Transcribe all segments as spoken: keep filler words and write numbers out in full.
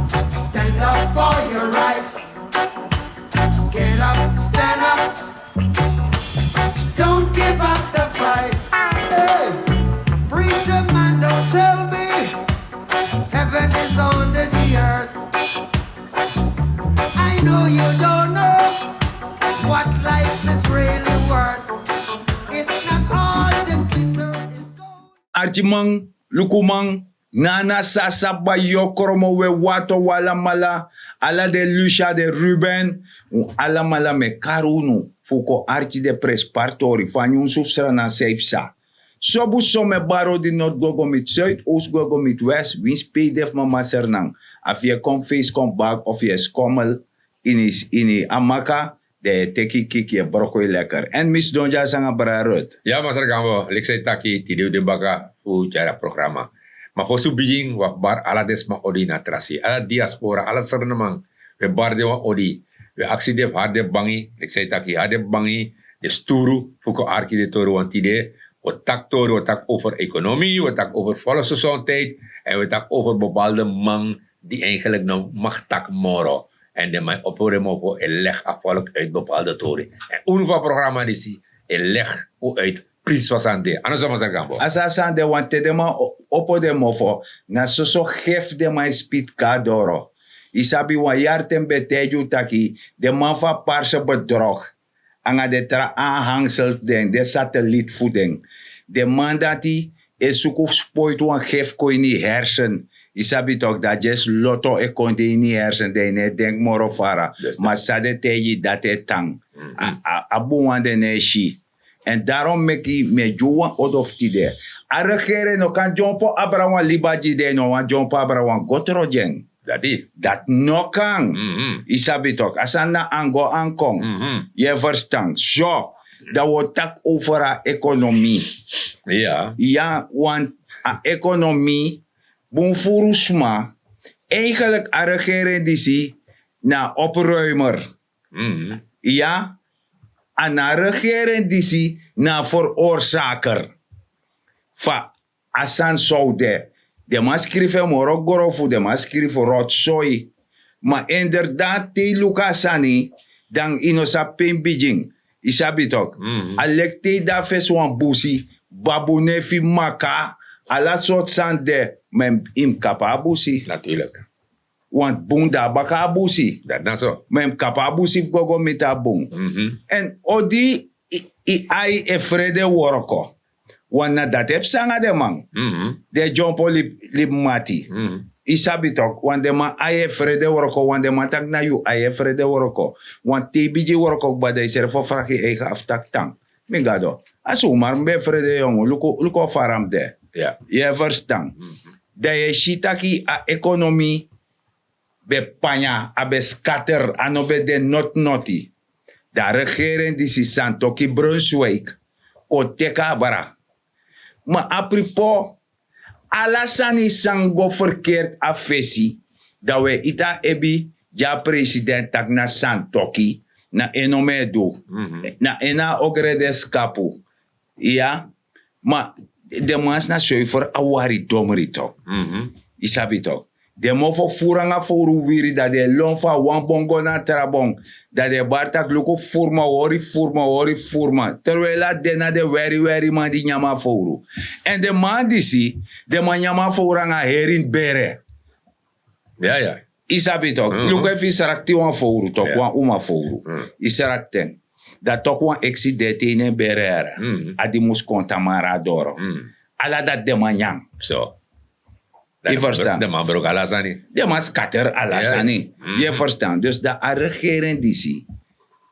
Stand up for your rights. Get up, stand up. Don't give up the fight. Hey, preacher man, don't tell me heaven is under the earth. I know you don't know what life is really worth. It's not all the glitter is gold. Archiman, lukuman, Nana Sasa, Bayokromo, we wato, walamala, ala de Lucia de Ruben, un alamala me karunu, fuko archi de prespartori, fanyun sufsra na seipsa. Sobu some baro di not gogo mit zuid, oost gogo mit west, wins pdf mama sernan. Afie kom feest kom bak of ye skommel, ini, ini amaka, de teki kiki e broko e lekker. En mis Donja sanga brarut. Ya, masra Gambo, liksei taki, tidi de baka, fu jara programa. Ma fosu bigin, waf bar ala desma odi na trasi. Ala diaspora, ala sernaman, we bar de wan odi. We aksi de har de bangi, liksei taki, har de bangi, de sturu, fuko arki de toru wan tide, we tak toru, we tak over economie, we tak over volksgezondheid, en we tak over bepaalde man, die eigenlijk no mag tak moro. En de man opo de mofo e leg a volk uit bepaalde tori. En unu van programma disi e leg u uit prince van sande. Ano sama sa gambo. Asa sande wan te de man opo de mofo. Na soso gef de man e spit ka doro. Isabi wan yarten betegi u taki de man van parse bedrog. Anga de tra aanhangsel fu den, de satelit fu den. De man dati e suku fu spoiti wan gef kon ini hersen. Isabi tok dat jes loto e kon de ini hersen, den no e denk moro fara. Ma san de tegi dati e tan. A bun wan den no e si. En darom meki mi e gi wan odo fu tide. A regere no kan dyompo abra wan liba gi den, no wan dyompo abra wan gotro gi en. Dati. Dati no kan. Isabi tok a sani na ango ankon. Ye verstan so. Dan wi o taki over a ekonomi. Ya want a ekonomi bun furu sma. Eigenlik a regering disi na opruimer. Ya a na a regering disi na a veroorzaker. Fa a sani so u de. Den man skrifi en moro grofu, den man skrifi rotsoi. Ma inderdaad te yu luku a sani, dan yu no sabi pe yu bigin. Yu sabi tok. A leki te yu de na fesi wan busi, babu nefi, maka, ala sortu sani de. Ma yu mus kaba a busi. Wantu bun de na baka a busi. Ma yu mus kaba a busi fu go go miti a bun. Èn odi yu ai e frede worko. Wan na dati e psa nanga den man. Den e dyompo libi mati. Yu sabi tok wan den man ai e frede worko, wan den man taki na yu ai e frede worko. Wan te yu bigin worko kba dan yu srefi o fraki yu eigen afu taki tan. Mi gado, a sumar mi ben e frede yongu, luku o fara mi de. Yu e ferstan? Dan yu e si taki a ekonomi ben panya, a ben skater, a no ben de noti noti. Dan a regering disi Santoki Brunswijk kon teki abra. Ma a pripo ala sani san go ferkert a fesi, dan wi e iti a ebi gi a president taki na Santoki, na en no mi e du. Na en na a ogre de skapu. Iya. Ma den man si na soifer a wari domri tok. Yu sabi tok. Den mofo furu nanga fowru wiri dan den e lon fu a wan bon go na a tra bon. Dan den e bari tak' luku fu furu man hori fu furu man hori fu furu man terwel a de na den weri weri man di nyan mi a fowru. Èn den man disi den man nyan mi a fowru nanga heri ini bere. Yu sabi tok. Luku efu yu srakti wan fowru tok wan uma fowru, yu srakti en. Dan tok wan eksi de te ini en bere yara. A di mus kon tamara a doro. Ala dati den man nyan. Yu ferstan? Den man broko ala sani. Den man skater ala sani. Yu e ferstan? Dus dan a regering disi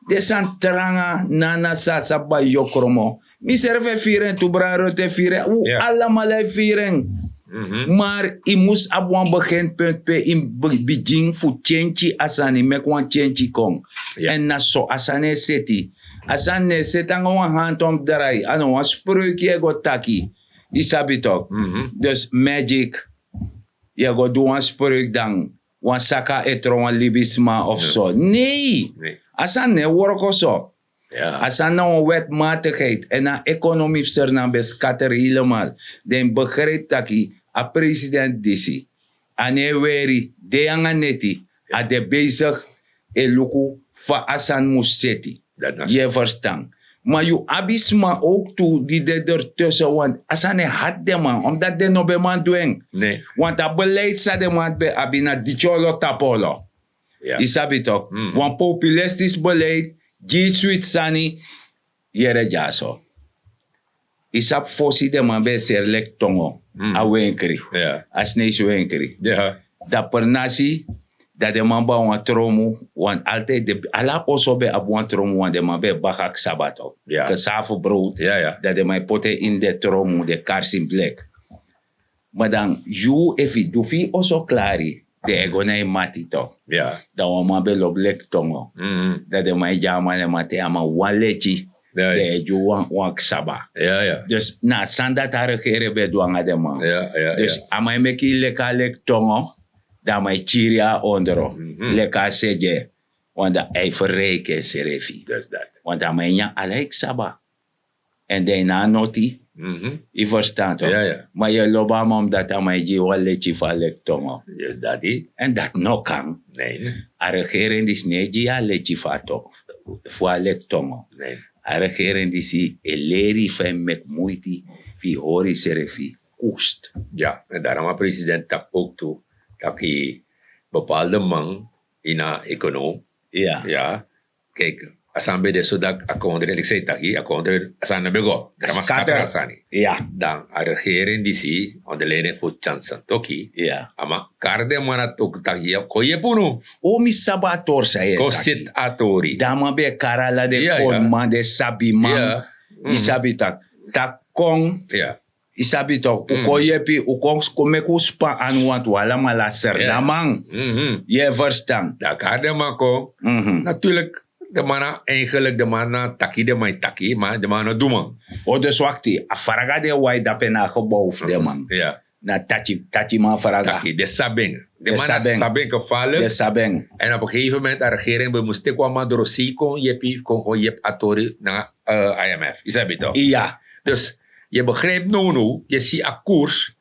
den sani tranga nana sasa bayokromo. Mi srefi e firi en tu brada roti e firi en un alamala e firi en. Mar yu mus abi wan begin punt pe yu mus bigin fu tyentyi a sani meki wan tyentyi kon. Èn na so a sani e seti. A sani no e seti nanga wan hantom drai a no wan spreuki yu e go taki. Yu sabi tok? Dus magic. Yu e go du wan spreuk dan wan saka e tron wan libisma of so nei. A sani no e worko so. A sani na wan wetmatikheid èn a ekonomi fu sernan ben skater helemal. Den mus begripi taki a president disi A no e weri dei nanga neti. A de besigi e luku fa a sani mus seti. Yu e ferstan? Ma yu abi sma owk tu di de dertusen, want a sani e hati den man omdati den no ben man du en. Want a beleid san den man ben abi na dityolo tapolo. Yu sabi toki? Wan populistis beleid gi yu switi sani. Yere dyaso. Yu sabi fosi den man ben e seri leki tongo a wenkri, a sneisi wenkri. Dan per nasi, dan den man ben abi wan tromu. Wan altidi den, ala oso ben abi wan tromu, want den man ben e baka ksaba toki, kesafu browd. Dan den man e poti en ini den tromu, den karsi en bleki. Ma dan yu, efu yu du fu yu oso klari, den e go na yu mati toki. Dan wan man ben lobi leki tongo. Dan den man e gi a man, den man te a man wan leti. Den e gi wan ksaba. Dus na a sani dati a regering ben e du nanga den man. Dus a man e meki yu leki a leki tongo, dan a man e kiri yu na ondro leki a sede. Want dan a e ferreiki ensrefi. Want a man e nyan ala yu ksaba. Èn dan yu na a noti. Yu ferstan toki? Ma yu e lobi a man omdati a man e gi yu wan leti fu a leki tongo. Èn dati no kan. A regering disi no e gi yu a leti fu a tongo, fu a leki tongo. A regering disi e leri yu fa yu mus meki muiti fu yu hori yusrefi. Kust. Ya, èn daro a president taki owk tu taki bepaalde man ini a ekonom. Ya. Kijk, a sani ben de so dati a kondre, leki san yu taki, a kondre, a sani no ben go. Dan a man skatter a sani. Dan a regering disi, onder leiding fu Johnson Toki, a man kari den man na toki taki, kon yepi unu. O, mi sabi a tori san yu e taki. Kon seti a tori. Dan a man ben e kari ala den koniman, den sabiman. Yu sabi taki, taki kon. Yu sabi toki, un kon yepi, un kon meki un span anu, want un alamala Sranan man. Yu e ferstan? Dan a kari den man kon. Natuurlik, den man na, eigenlijk den man na taki, den man e taki, ma den man no du man. O, dus wakti, a fraga di e wai drape na a gebouw fu den man. Na taki, taki man fraga. Taki, den sabi en. Den man na sabi en, gevaarlijk. Den sabi en. En op een gegeven moment a regering ben mus teki wan man doro sei kon yepi, kon go yepi a tori nanga I M F. Yu sabi toki? Ya. Dus yu e begrijpi now, yu e si a koers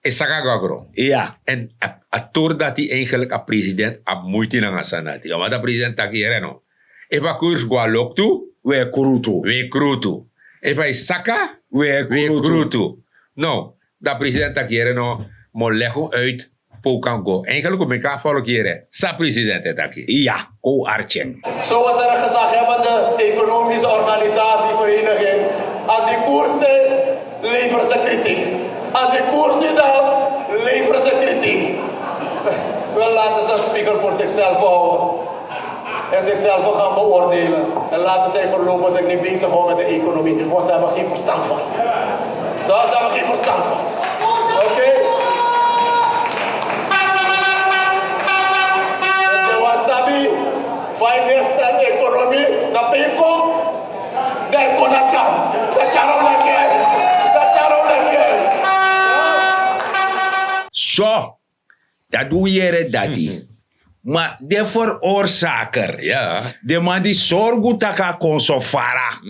e saka go na gron. Ya. Èn a, a tori dati, eigenlijk a president abi muiti nanga a sani dati. Want a president taki, yere no, efu a koers go na loktu, wi e krutu. Wi e krutu. Efu a e saka, wi e krutu. Now, dan a president taki, yere no, mi o legi un uit pe un kan go. Eigenlijk un meki a folku yere san a president e taki. Ya, kon un arki en. Zo was er een gezaghebbende economische organisatievereniging. Als die koers stijgt, leveren ze kritiek. Als die koers niet daalt, leveren ze kritiek. Wel, laten ze een spiegel voor zichzelf houden. En zichzelf gaan beoordelen. En laten zij voorlopig zich niet bezighouden met de economie, want ze hebben geen verstand van. Toch, ze hebben geen verstand van. Oké? De wasabi, finance en economie, dat ben je kom. Dat kon dat kan. Dat kan ook lekker. Dat kan ook lekker. So, dati un yere dati. Ma den veroorzaker, den man di sorgu tak' a kon so fara,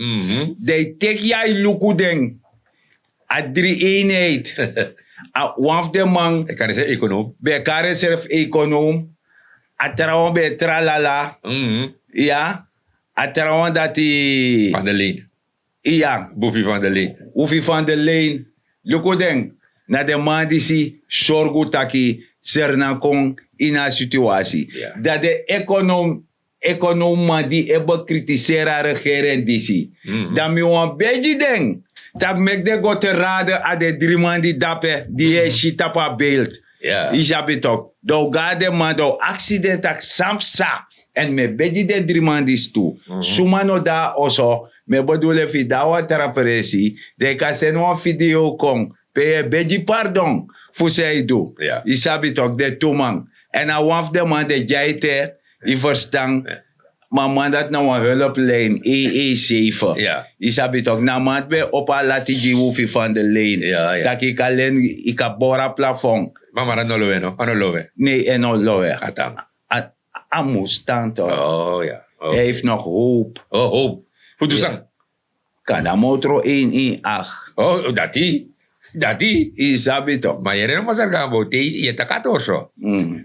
den e teki yu, a e luku den. A dri eenheid. A wan fu den man ben e kari ensrefi ekonom. A trawan ben e tralala. Ya. A trawan dati. Van der Leen. Iya. Bufi van der Leen. Bufi van der Leen. Luku den, na den man disi sorgu taki Sranan kon ini a situasi. Dan den ekonom, ekonomman di e bekritiseri a regering disi. Dan mi wani begi den taki meki den go te rade a den dri man di dape di yu e si tapu a beeld. Yu sabi toki? Dan un go na den man dan un aksi den taki san psa. Èn mi e begi den dri man disi tu. Suma no de na oso, mi e bedul efu yu de na wan tra presi, dan yu kan seni wan video kon pe yu e begi pardon fu san yu du. Yu sabi toki? Den tu man. Èn a wan fu den man de dyaite, yu ferstan? Ma a man dati na wan hulplijn, e e seife. Yu sabi toki? Na a man dati ben e opo a lati gi Bufi van der Leen, taki yu kan leni, yu kan bori a plafon. Ma a man dati no lowe no? A no lowe. Nei, en no lowe. A tan. A mus tan toki. Hij heeft nog hoop. Hoop fu du san? Kan dan motro een een acht. Dati. Dati. Yu sabi tok. Ma yere no masargan bo te yu e taki a torso.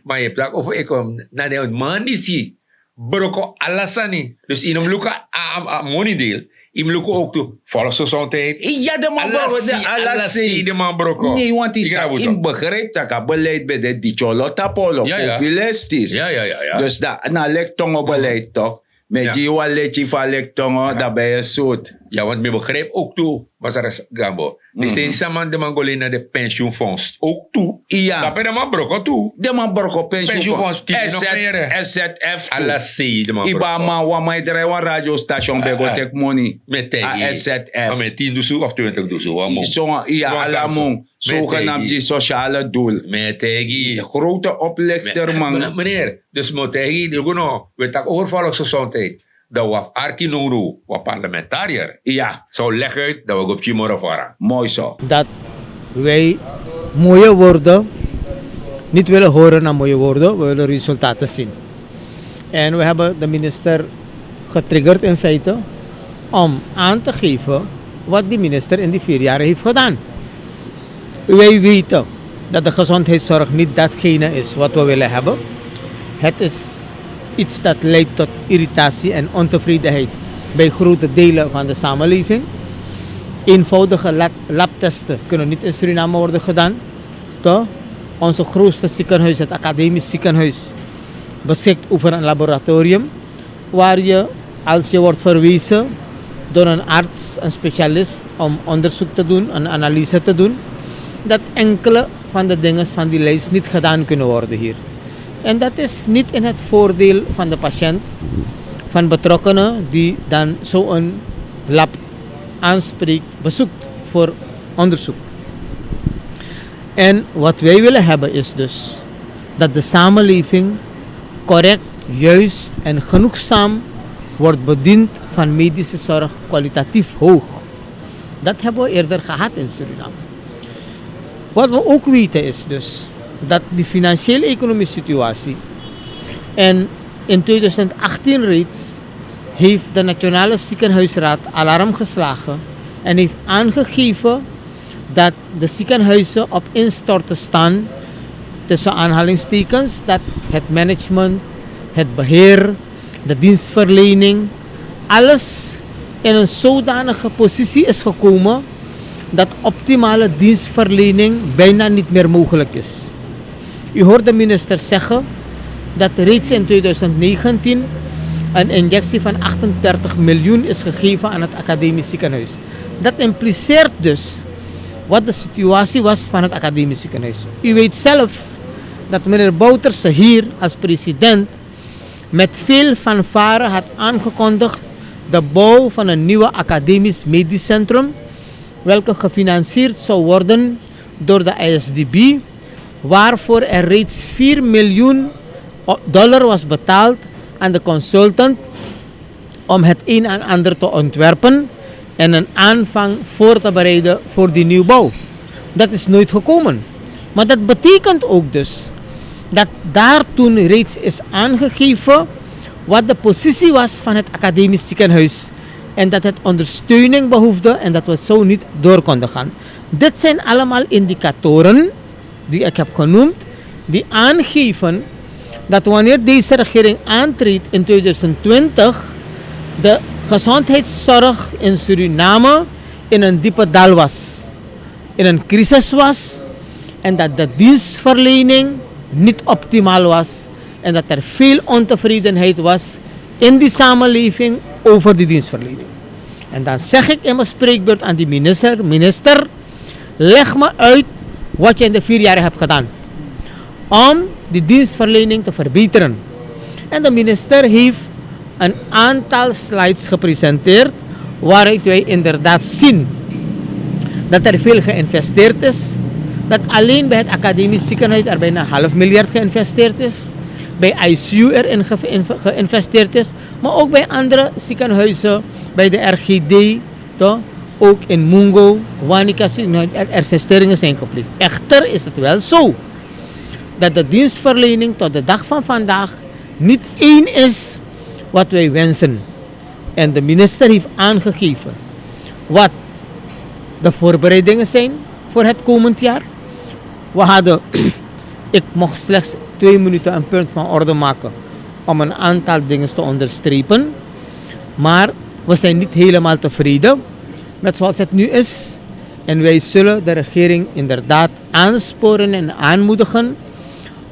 Ma yu e taki over ekom na den man disi broko ala sani. Dus yu no mus luku a moni deel. Yu mus luku ook tu volksgezondheid. Ya den man broko. Ala sei den man broko. Ne yu want yu sabi yu mus begrijp tak' a beleid ben de dityolo tapolo populistis. Dus dan na lektongo beleid tok. Mi e gi yu wan leti fu a lektongo dan ben yu sut. Ya want mi begrijp ook tu masargan bo. Mi sei saman den man go lei na den pensioenfonds ook tu. Dape den man broko tu. Den man broko pensioenfonds. Sf tu. Ala sei den man broko. Yu ben a man wan man e drai wan radiostasion ben go teki moni. Mi e taigi yu. A sf. Mi e tin dusu of twintig dusu wan mun. Yu ala mun. Sogenamdi sosiale doel. Mi e taigi yu. Grote oplichter man. Meneer, dus mi o taigi yu luku no, wi e taki over volksgezondheid. Dan wi abi arki nownu wan parlementariër. San o legi uit dan wi go pikin moro fara. Moi so. Dat wij mooie woorden niet willen horen naar mooie woorden, we willen resultaten zien. En we hebben de minister getriggerd in feite om aan te geven wat die minister in die vier jaren heeft gedaan. Wij weten dat de gezondheidszorg niet datgene is wat we willen hebben. Het is iets dat leidt tot irritatie en ontevredenheid bij grote delen van de samenleving. Eenvoudige labtesten kunnen niet in Suriname worden gedaan. Toch? Onze grootste ziekenhuis, het academisch ziekenhuis, beschikt over een laboratorium waar je, als je wordt verwezen door een arts, een specialist, om onderzoek te doen, een analyse te doen, dat enkele van de dingen van die lijst niet gedaan kunnen worden hier. En dat is niet in het voordeel van de patiënt, van betrokkenen die dan zo'n lab aanspreekt, bezoekt voor onderzoek. En wat wij willen hebben is dus dat de samenleving correct, juist en genoegzaam wordt bediend van medische zorg kwalitatief hoog. Dat hebben we eerder gehad in Suriname. Wat we ook weten is dus dat die financiële economische situatie en in tweeduizend achttien reeds heeft de Nationale Ziekenhuisraad alarm geslagen en heeft aangegeven dat de ziekenhuizen op instorten staan, tussen aanhalingstekens, dat het management, het beheer, de dienstverlening, alles in een zodanige positie is gekomen dat optimale dienstverlening bijna niet meer mogelijk is. U hoort de minister zeggen dat reeds in tweeduizend negentien een injectie van achtendertig miljoen is gegeven aan het academisch ziekenhuis. Dat impliceert dus wat de situatie was van het academisch ziekenhuis. U weet zelf dat meneer Bouterse hier als president met veel fanfare had aangekondigd de bouw van een nieuwe academisch medisch centrum, welke gefinancierd zou worden door de I S D B, waarvoor er reeds vier miljoen dollar was betaald aan de consultant om het een en ander te ontwerpen en een aanvang voor te bereiden voor die nieuwbouw. Dat is nooit gekomen. Maar dat betekent ook dus dat daar toen reeds is aangegeven wat de positie was van het academisch ziekenhuis en dat het ondersteuning behoefde en dat we zo niet door konden gaan. Dit zijn allemaal indicatoren die ik heb genoemd, die aangeven dat wanneer deze regering aantreedt in tweeduizend twintig, de gezondheidszorg in Suriname in een diepe dal was, in een crisis was en dat de dienstverlening niet optimaal was en dat er veel ontevredenheid was in die samenleving over die dienstverlening. En dan zeg ik in mijn spreekbeurt aan die minister: minister, leg me uit wat je in de vier jaar hebt gedaan om die dienstverlening te verbeteren. En de minister heeft een aantal slides gepresenteerd waaruit wij inderdaad zien dat er veel geïnvesteerd is. Dat alleen bij het academisch ziekenhuis er bijna een half miljard geïnvesteerd is. Bij I C U er in geïnvesteerd is. Maar ook bij andere ziekenhuizen, bij de R G D, toch? Ook in Mungo, Wanica, investeringen zijn gepleegd. Echter is het wel zo dat de dienstverlening tot de dag van vandaag niet één is wat wij wensen. En de minister heeft aangegeven wat de voorbereidingen zijn voor het komend jaar. We hadden, ik mocht slechts twee minuten een punt van orde maken om een aantal dingen te onderstrepen. Maar we zijn niet helemaal tevreden met zoals het nu is. En wij zullen de regering inderdaad aansporen en aanmoedigen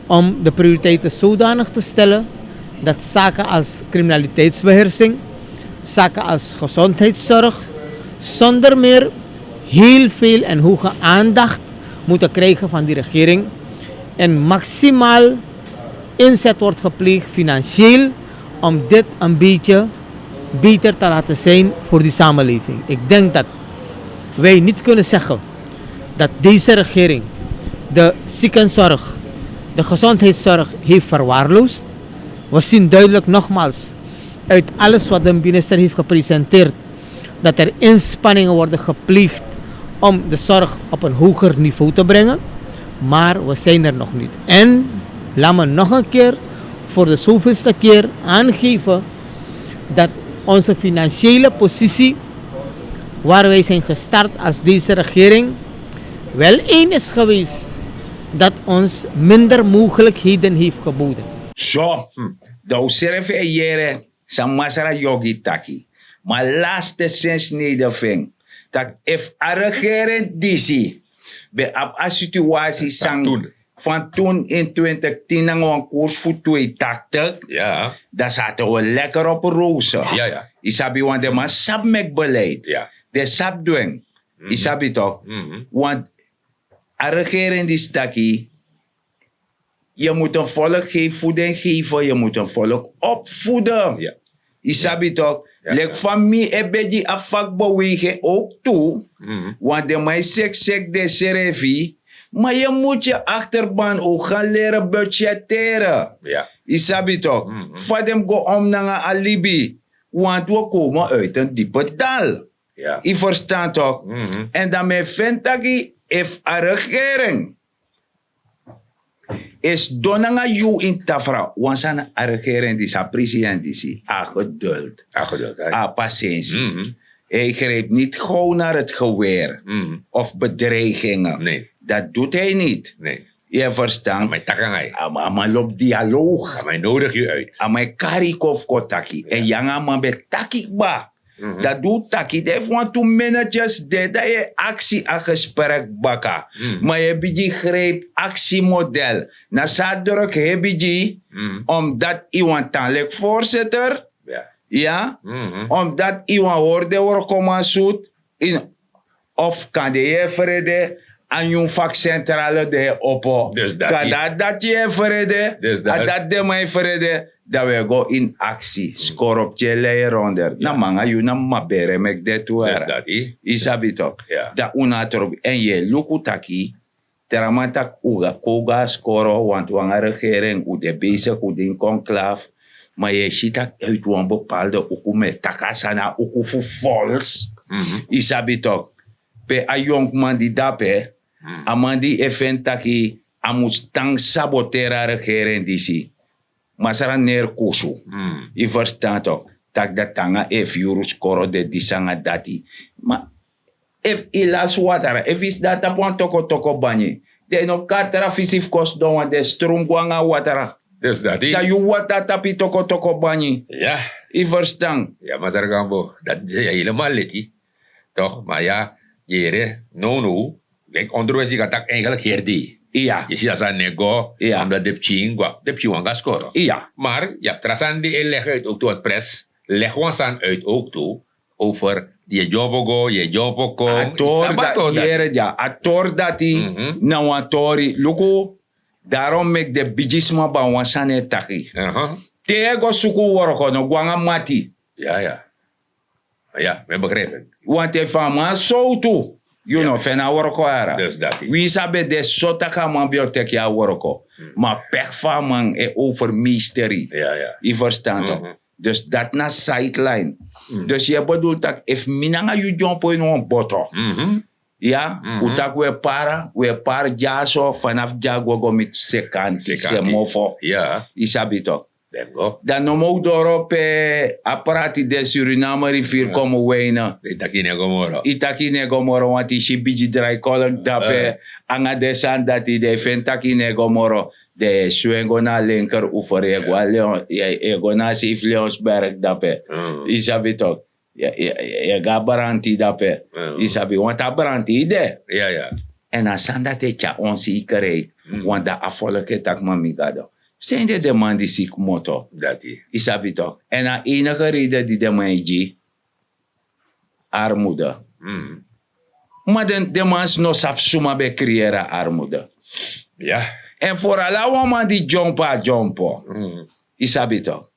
om de prioriteiten zodanig te stellen dat zaken als criminaliteitsbeheersing, zaken als gezondheidszorg, zonder meer heel veel en hoge aandacht moeten krijgen van die regering en maximaal inzet wordt gepleegd financieel om dit een beetje beter te laten zijn voor die samenleving. Ik denk dat wij niet kunnen zeggen dat deze regering de ziekenzorg, de gezondheidszorg heeft verwaarloosd. We zien duidelijk nogmaals uit alles wat de minister heeft gepresenteerd dat er inspanningen worden gepleegd om de zorg op een hoger niveau te brengen. Maar we zijn er nog niet. En laat me nog een keer voor de zoveelste keer aangeven dat onze financiële positie, waar wij zijn gestart als deze regering, wel een is geweest dat ons minder mogelijkheden heeft geboden. So, dan un srefi e yere san Masra Yogi taki. Ma laste sensnede fu en, tak' efu a regering disi ben abi a situasi san fan toen in twintig tien nanga wan koers fu tweetaktig, dan sa a te wan lekker op rose. Yu sabi, want den man sabi meki beleid, den sabi du en. Yu sabi tok? Want a regering disi taki, yu mus en volk geven, yu mus en volk opvoeden. Yu sabi tok? Leki fa mi e begi a vakbeweging ook tu, want den man e seksek densrefi. Ma yu mus yu achterban ook gaan leren budgetteren. Yu sabi tok? Fa den mus go om nanga a libi. Want we komen uit een diepe dal. Yu verstan tok? En dan mi e feni taki, efu a regering e sidon nanga yu ini tafra, wan sani, a regering disi, a president disi, a geduld, a pasensi. Hij grijpt niet gauw naar het geweer of bedreigingen. Dat doet hij niet. Yu e ferstan? A man lobi dialoog. A man e kari yu kon fu kon taki. Èn yu nanga a man ben taki kba. Dan di un taki, dan efu wantu managers de, dan yu e aksi a gesprek baka. Ma yu e bigin grijpi aksi model. Na so a druk hebi gi yu, omdat yu wani tan leki voorzitter. Iya, omdat yu wani hori den wrokoman sutu. Of kande yu e frede a nyun vakcentrale di e opo. Kande a dati yu e frede, a dati den man e frede, dan wi e go ini aksi. Skoro pikin e lei eronder. Na mi nanga yu na mama bere meki den tu wara. Yu sabi tok? Dan un no a trobi. Èn yu e luku taki tra man taki un kon go na skoro, want un nanga regering un de besigi, un de ini konklafu. Ma yu e si taki uit wan bepalde uku mi e taki a sani, a uku fu fols. Yu sabi tok? Pe a yonkman di de ape, a man di e feni taki a mus tan saboteri a regering disi, masra neri kusu. Yu ferstan tok? Taki dati nanga efu yuru skoro de disi nanga dati. Ma efu yu lasi watra, efu yu sidon na tapu wan tokotoko banyi, dan yu no mus kari tra fisi fu kon sidon, want den e strun go nanga a watra. Dan yu wawa tapu yu tokotoko banyi. Yu ferstan? Ya, masra Gambo, dati de helemaal leti. Tok, ma ya, yere, nownow, leki onderwijs, yu kan taki eigenlijk heri dei. Yu si a sani e go, omdat den pikin go, den pikin wani go na skoro. Mar yu abi tra sani di e legi uit ook tu, want pres legi wan sani uit ook tu, over yu e dyompo go, yu e dyompo kon. A tori dati, yere dya, a tori dati na wan tori. Luku, daarom meki den bigisma ban wan sani e taki. Te yu e go suku wroko, no go nanga mati. Ya, ya. Ya, mi e begrijp en. Want efu a man sowtu, yu no feni a wroko yara. Wi sabi de so taki a man ben o teki a wroko. Ma peki fu a man e overmeester yu. Yu ferstan tok? Dus dati na sideline. Dus yu e bedoel taki efu mi nanga yu dyompo ini wan boto, ya, un taki un e pari, un e pari dyaso, fanafu dya go go miti sekanti, semofo. Yu sabi tok? Dan nomo un doro pe a prati de Suriname rivier komo weine. I taki nego moro wanti si bigi drai kolok dape. Anga de sani dati de feni taki nego moro. De swengo na linker oever e go na seif leonsberg dape. I sabi tok. Ye ga branti dape. I sabi wanti a branti de. En a sani dati e tyari onzekerheid. Want dan a volk e taki mami gado, sende de man di siki moto? I sabi tok. En a enige reden di de man e gi armude. Ma den man no sabi suma ben kriyeri a armude. En foral a wan man di dyompo a dyompo. I sabi tok.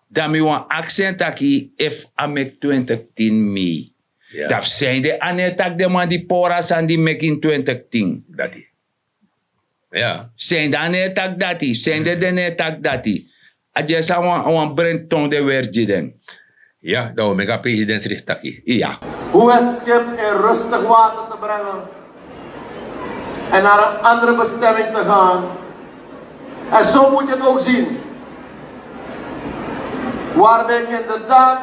Dan mi wan aksi en taki efu a meki twintig tin mei, dan fu sende a no e taki den man di pori a sani di meki ini twintig tin? Sende a no e taki dati, sende den no e taki dati. A dyesi a wan brenton de weri gi den. Ya dan wi meki a president srif taki. Hoe het schip in rustig water te brengen en naar een andere bestemming te gaan. En zo moet je het ook zien. Waarbij ik inderdaad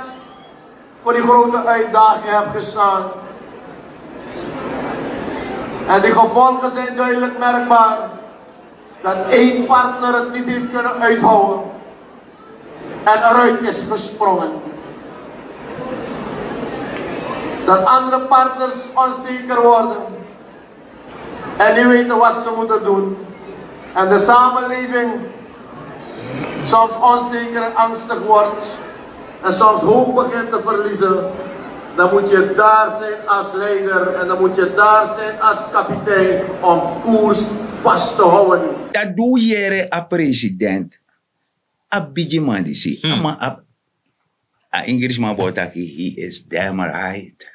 voor die grote uitdaging heb gestaan. En die gevolgen zijn duidelijk merkbaar. Dat één partner het niet heeft kunnen uithouden en eruit is gesprongen. Dat andere partners onzeker worden en niet weten wat ze moeten doen. En de samenleving soms onzeker en angstig wordt en soms hoop begint te verliezen, dan moet je daar zijn als leider en dan moet je daar zijn als kapitein om koers vast te houden. Dat doe yere a president. A bigi man disi a man abi. A Englishman bo taki he is damn right.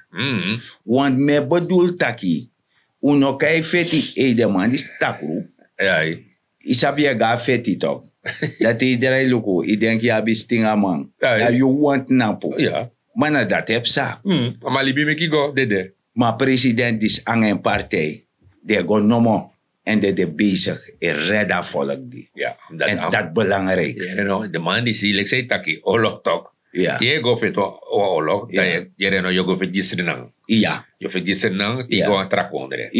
Want mi e bedul taki un no kan e feti edeman disi takru. I sabi yu e go na feti tok. Dati yu drai luku yu denki yu abi stinga man. Na yu wantnapu. Ma na dati e psa. Ma libi meki go dede. Ma president disi anga en partij den e go nomo. En den de besig e redi a volk di. En dati belangrijk. De man disi leki san yu taki olok tok. Te yu e go feti wan olok dan yu e reno yu o go feti gi srinan. Yu o feti gi srinan te yu go wan tra kondre.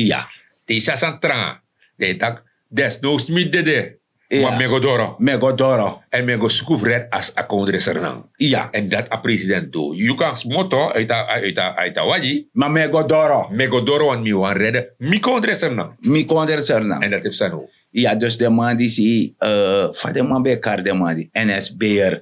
Te yu si a sani tranga dan yu taki desnowsmit dede. Ma mi e go doro. Mi e go doro. Èn mi e go suku frèt a kondre srinan. Èn dati a president du yu kan smoto uiti a wagi. Ma mi e go doro. Mi e go doro want mi wani rede mi kondre srinan. Mi kondre srinan. Èn dati e psa now. Ya dus den man disi fa den man ben e kari den man di nsb'er.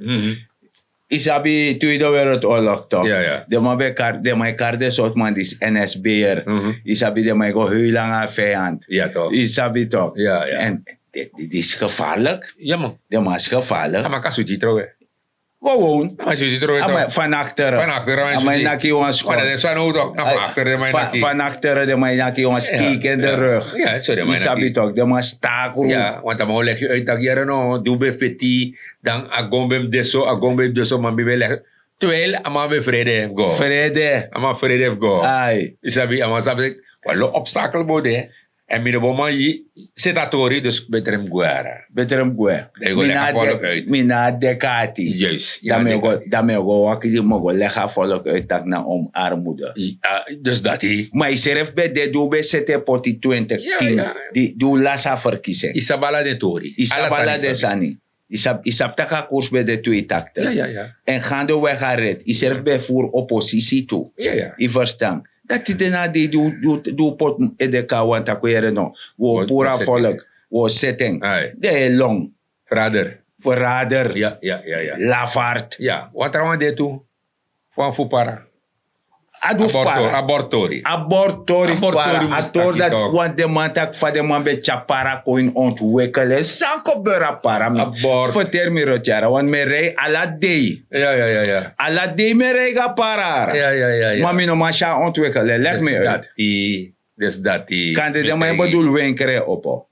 Yu sabi tweede wereldoorlog tok? Den man ben e kari den man e kari den sortu man disi nsb'er. Yu sabi den man e go heul nanga a viyant. Yu sabi tok? Èn disi gefarlik. Den man si gefarlik. A man kan switi yu trowe. Gewoon. A man switi yu trowe. Fan aktere. A man e naki yu wan skon. Fan aktere den man e naki yu wan steek in de rug. Yu sabi tok den man staku. Want a man o legi yu uit tak' yere no di un ben feti dan a gon ben mus de so a gon ben mus de so man bin ben legi. Twel a man ben frede fu go. Frede a man frede fu go. Yu sabi a man sabi wan lo obstakel bo de. Èn mi no bo man seti a tori dus betre mus gwe. Betre mus gwe. Dan yu go legi a volk uit. Mi na a dekati. Dan mi o go waki di mi o go legi a volk uit tak' na om armude. Dus dati ma yu srefi ben de di un ben seti e poti twintig tin di un lasi a ferkisi en. Yu sabi ala den tori. Yu sabi ala den sani. Yu sabi tak' a koers ben de tweetakte. Èn gande wèg a red yu srefi ben e furu oposisi tu. Yu ferstan? Dati de na a dei di un poti ede kon na wan taku yere no wi o puru a volk. Wi o seti en. Den e long. Frader. Frader. Lafart. Wan trawan de tu. Wan fu para. A du fu para. A bortori. A bortori fu para a tori dati. Wan den man taki fa den man ben tyari para kon ini ontwikkel en san kon beri a para mi. Ferteri mi rotyara want mi e rei ala dei. Ala dei mi e rei go a para. Ma mi no man si a ontwikkel en legi mi uit. Dus dati kande den man e bedul wenkre opo.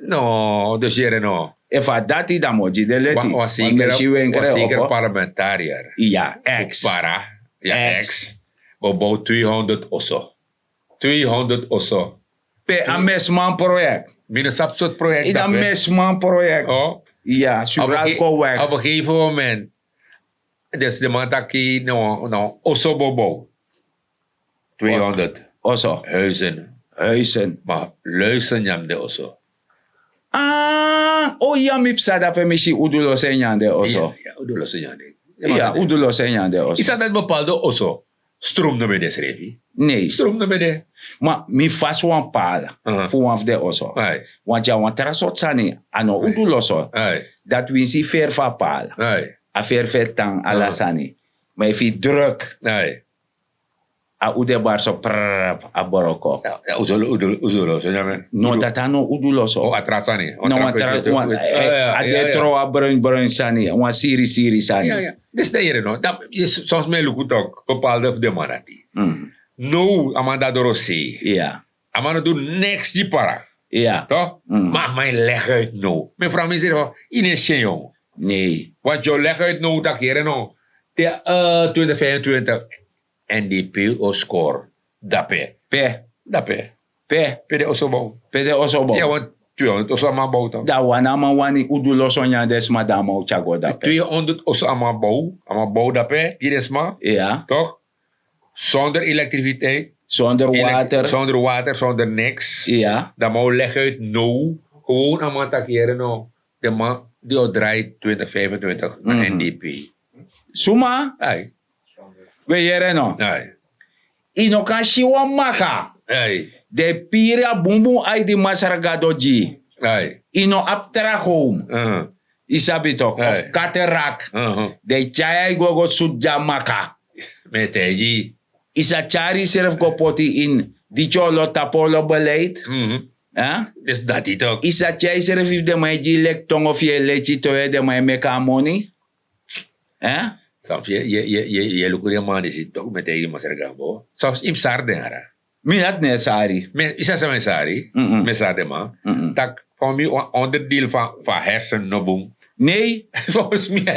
No dus yere no. Efu a dati dan mi o gi den leti. Wan seker parlamentarier. Ya ex para. Ya ex. Bo bow tweehonderd oso. Tweehonderd oso. Pe a mesman proyek. Mi no sabi sortu proyek. Yu dan mesman proyek. Ya, sural kon wek. Op een gegeven moment, dus de man taki no, no, oso bobo. Tweehonderd. Oso. Huizen. Huizen. Maar luizen nyam de oso. Ah, o ya, mi psa dape mi si uduloso e nyan den oso. Ya, uduloso e nyan den. Ya, uduloso e nyan den oso. Isa dat bepaalde oso. Stroom no ben de srefi. Nee. Stroom no ben de. Ma mi fasi wan paal fu wan fu den oso. Want ya wan tra sortu sani, a no uduloso. Dat winsi feri fu a paal. A feri fu e tan ala sani. Ma efu yu druk a ude bar so prrr a boroko. Uso lo uso lo so nyamen. No, dati a no uduloso. O a tra sani. No, a tra, a de tro a bruin bruin sani, wan siri siri sani. Disi na yere no. Soms mi e luku tok bepaalde fu den man dati. No, a man dati doro sei. A man no du neks gi para. Tok. Ma a man e legi uit no. Mi e fran mi seri fa yu no e si en. Nei. Want yu o legi uit no, tak' yere no, te twintig vijfentwintig N D P o score. Dape. Pe? Dape. Pe? Pe den oso bow. Pe den oso bow. Ya, want tweehonderd oso a man bow dan. Dan wan a man wani uduloso nyan den sma, dan a man o tyari go dape. Tweehonderd oso a man bow. A man bow dape gi den sma. Ya. Toch? Zonder elektriciteit. Zonder water. Zonder water, zonder niks. Ya. Dan a man o legi uit no. Gewoon a man taki yere no, den man di o drai twintig vijfentwintig na N D P. Suma? Ai. We yere no? Ai. Yu no kan si wan maka. Ai. Den e piri a bunbun ai di Masra Gado gi yu. Ai. Yu no abi tra home. Yu sabi tok, of katerak. Den e tyari yu go go sutu gi a maka. Mi e taigi yu. Yu sa tyari yusrefi go poti ini diti olo tapu olo beleid. Disi dati tok. Yu sa tyari yusrefi fu den man e gi yu leki tongo fu yu e leti towe den man e meki a moni. Soms yu e luku den man disi tok, mi e taigi yu, Masra Gado. Soms yu mus sari den ara. Mi dati no e sari. Yu sa san mi e sari? Mi e sari den man. Tak' fa mi wan onderdeel fu a hersen no bun. Nei.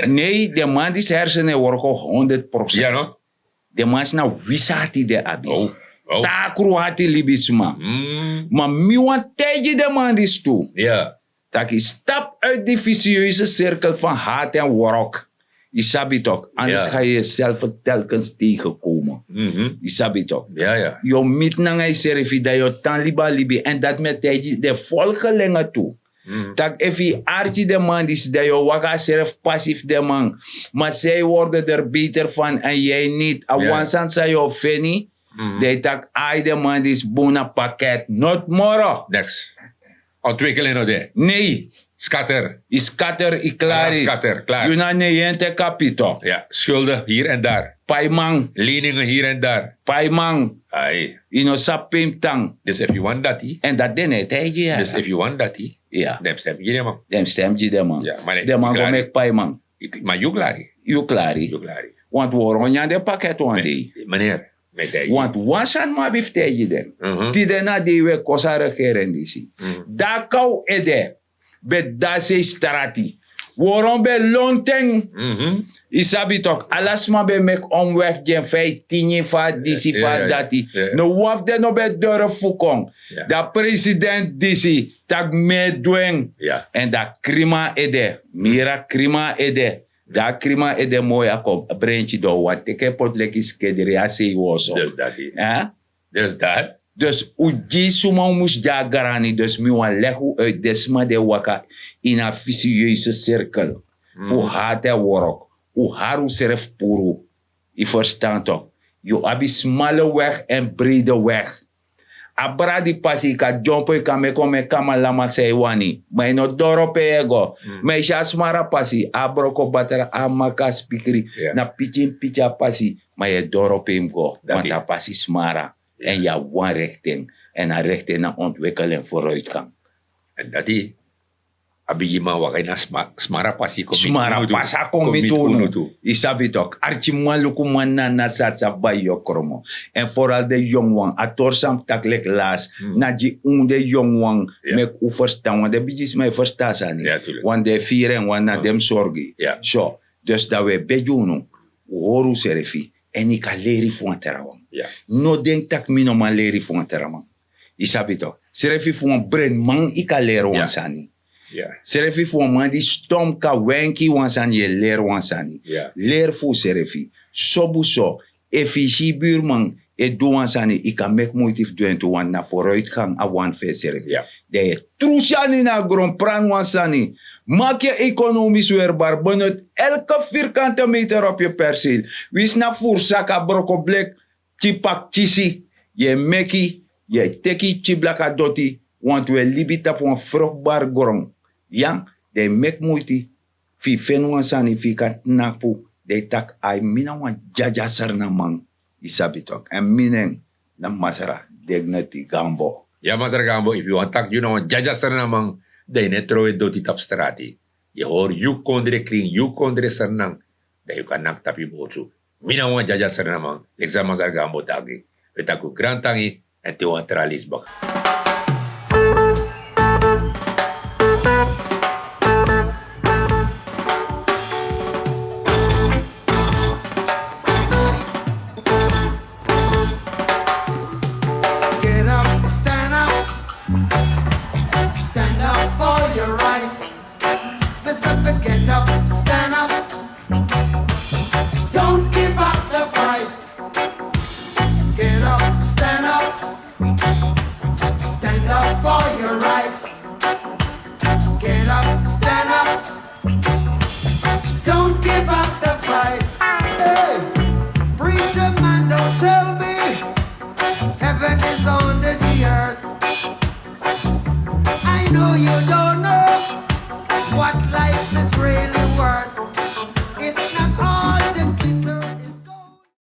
Nei, den man disi hersen e worko honderd procent. Den man si na wisi ati den abi. Takru ati libisma. Ma mi wani taigi den man disi tu, tak' yu stapu uit di visieuse sirkel van hati èn wrok. Yu sabi tok, anders ga yu yuself telkens tegenkomen. Yu sabi tok. Yu o miti nanga yusrefi, dan yu o tan libi a libi, èn dati mi e taigi den volgelinge tu. Tak' efu yu arki den man disi, dan yu o waka a srefi pasi fu den man. Ma zij worden er beter van en jij niet. A wan sani san yu o feni, dan yu taki ai, den man disi bun na paket, noti moro. Neks. Ontwikkeling no de. Nei. Skatter. Yu skatter, yu klari. Yu na negentig kapito. Schulden hier en daar. Paiman. Leningen hier en daar. Paiman. Yu no sabi pe yu mus tan. Dus efu yu wani dati. Èn dati den no e taigi yu. Dus efu yu wani dati. Ya. Den mus stem gi den man. Den mus stem gi den man. Den man go meki paiman. Ma yu klari. Yu klari. Want wi o ron nyan den paket wan dei. Meneer, mi e taigi yu. Want wan sani mi abi fu taigi den. Tide na dei wi e kosi a regering disi. Dakaw ede ben dasi e strati. Woron ben lontu en. Yu sabi tok, ala sma ben meki omweg gi en, fa yu tini, fa disi, fa dati. No wan fu den no ben durfu fu kon. Dan president disi taki mi e du en. Èn dan krima ede, mira krima ede. Dan a krima ede moi a kon brenki don, wan teki en poti leki skedri a sei woso. Dus un gi suma un mus gi a grani. Dus mi wani legi un uit, den sma di e waka ini a visieuse sirkel fu hati èn wrok, un hari unsrefi puru. Yu ferstan tok? Yu abi smale weg èn breide weg. A bradi pasi yu kan dyompo, yu kan meki wan meki kamalama san yu wani, ma yu no doro pe yu e go. Ma yu si a smara pasi, a broko batra, a maka, a spikri, na pikin pikin a pasi, ma yu e doro pe yu mus go. Want a pasi smara. Èn yu abi wan rekten. Èn a rekten na ontwikkeling, vooruitgang. Èn dati a bigiman waka ini a smara pasi kon miti unu tu. Yu sabi tok, arkiman, lukuman, nana, sasa, bai, yokromo. Èn foral den yongu wan, a tori san mi taki leki lasi, na gi unu den yongu wan, meki un ferstan, wan den bigisma e ferstan a sani. Wan den e firi en, wan na den mus sorgu. So, dus dan wi e begi unu, un hori unsrefi, èn yu kan leri fu wan trawan. No denki tak' mi no man leri fu wan trawan. Yu sabi tok, srefi fu wan brenman yu kan leri wan sani. Srefi fu wan man di stom kan wenki wan sani, yu e leri wan sani. Leri fu userefi. Sobu so, efu yu si yu burman e du wan sani, yu kan meki muiti fu du en tu, want na foruitgang a wani fu en srefi. Dan yu e trusi sani na a gron, prani wan sani. Maki yu ekonomis werbar, benut elke virkante meter op yu perseel. Wisi na furu saka, broko blek, pikin pakti kisi, yu e meki, yu e teki yu pikin blaka doti, want wi e libi tapu wan frukbar gron. Ya, dan yu meki muiti fu yu feni wan sani fu yu kan tnapu. Dan yu taki: ai, mi na wan dyadya Srnaman. Yu sabi tok, èn mi nen na Masra Dignity Gambo. Ya, Masra Gambo, efu yu wani taki yu na wan dyadya Srnaman, dan yu no e trowe doti tapu strati. Yu e hori yu kondre krin, yu kondre Srnan, dan yu kan naki tapu yu bowtu. Mi na wan dyadya Srnaman, leki san Masra Gambo taki. Wi e taki un grantangi, èn te wan tra leisi baka. Get up, stand up, stand up for your rights. Mister, get up, stand up. Don't give up the fight. Get up, stand up. Stand up for your rights. Get up, stand up. Don't give up the fight. Hey, preacher man, don't tell me heaven is under the earth. I know you